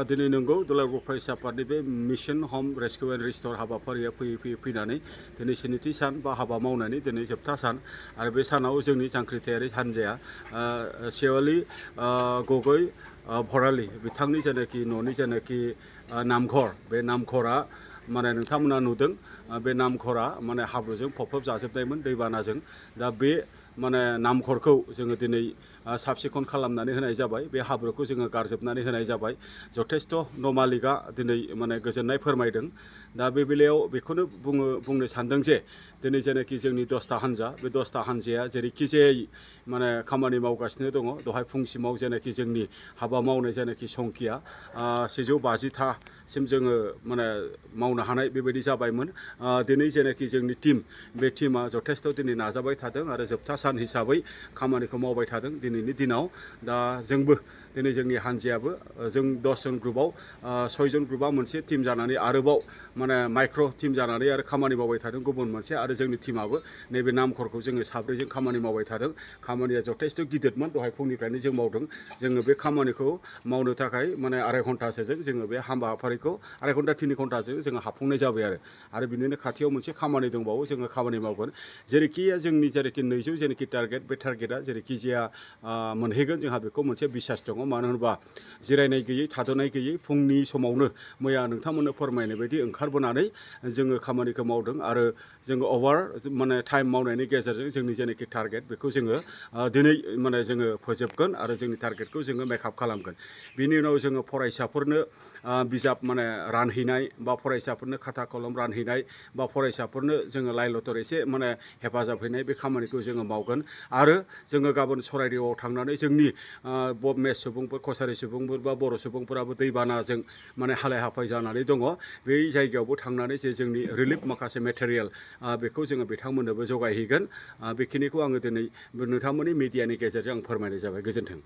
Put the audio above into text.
दिनै नंगौ दुलाराय फरायसा आफादनि बे मिशन हम रेस्किउ एन्ड रिस्ट'र हाबाफारिया फैनानै दिनै स्निथि सान बा हाबा मावनानै दिनै जोबथा सान आरो बे सानाव जोंनि जांख्रिथायारि हान्जाया सेवालि गगৈ भरालि बिथांनि जेनाखि न'नि जेनाखि नामघर बे नामघरा माने नोंथांमोना नुदों बे नामघरा माने हाब्रुजों फबफब जाजोबनायमोन दैबानाजों दा बे माने नामघरखौ जोङो दिनै साब सिखन खालामनानै होनाय जाबाय बे हाब्रुखौ जोङो गारजोबनानै होनाय जाबाय जथेस्थ' न' मालिकआ दिनै माने गोजोननाय फोरमायदों दा बे बेलायाव बेखौनो बुंनो सानदों जे दिनै जेनाखि जोंनि 10ता हान्जा बे 10ता हान्जाया जेरैखि जाया माने खामानि मावगासिनो दङ दहाय फुंसिमाव जेनाखि जोंनि हाबा मावनाय जेनाखि संखिया 150तासिम जोङो माने मावनो हानाय बेबायदि जाबायमोन दिनै जेनाखि जोंनि टीम बे टीमा जथेस्थ' दिनै नाजाबाय थादों आरो जोबथा सान हिसाबै खामानिखौ मावबाय थादों दिनैनि दिनाव दा जोंबो दिनै जोंनि हान्जायाबो जों 10 जन ग्रुपआव 6 जन ग्रुपआ मोनसे टीम जानानै आरोबाव माने माइक्र' टीम जानानै आरो खामानि मावबाय थादों गुबुन मोनसे आरो जोंनि टीमाबो नैबे नामघरखौ जोङो साब्रैजों खामानि मावबाय थादों खामानिया जथेस्थ' गिदिरमोन दहाय फुंनिफ्रायनो जों मावदों जोङो बे खामानिखौ मावनो थाखाय माने आराय घन्टासोजों जोङो बे हाबाफारिखौ आराय घन्टा 3 घन्टाजों जोङो हाबफुंनाय जाबाय आरो बिनिनो खाथियाव मोनसे खामानि दंबावो जोङो खामानि मावगोन जेरैखि जोंनि जेरैखि 200 जेनाखि टारगेट बे टारगेटआ जेरैखि जाया मोनहैगोन जोंहा बेखौ मोनसे बिसास दङ मानो होनोबा जिरायनाय गैयै थाद'नाय गैयै फुंनि समावनो मैया नोंथांमोननो फोरमायनाय बायदि ओंखारबोनानै जोङो खामानिखौ मावदों आरो जोङो माने टाइम मावनायनि गेजेरजों जोंनि जेनाखि टारगेट बेखौ जोङो दिनै माने जोङो फोजोबगोन आरो जोंनि टारगेटखौ जोङो मेकआप खालामगोन बिनि उनाव जोङो फरायसाफोरनो बिजाब माने रानहैनाय बा फरायसाफोरनो खाथा कलम रानहैनाय बा फरायसाफोरनो जोङो लाइ लथर एसे माने हेफाजाब हैनाय बे खामानिखौ जोङो मावगोन आरो जोङो गाबोन सराइदेवआव थांनानै जोंनि मेस सुबुंफोर कसारि सुबुंफोर बा बर' सुबुंफोराबो दैबानाजों माने हालाय हाफाय जानानै दङ बै जायगायावबो थांनानै जे जोंनि रिलिफ माखासे मेटेरियेल बेखौ जोङो बिथांमोननोबो जगायहैगोन बेखिनिखौ आङो दिनै नोंथांमोननि मिडियानि गेजेरजों आं फोरमायनाय जाबाय गोजोन्थों।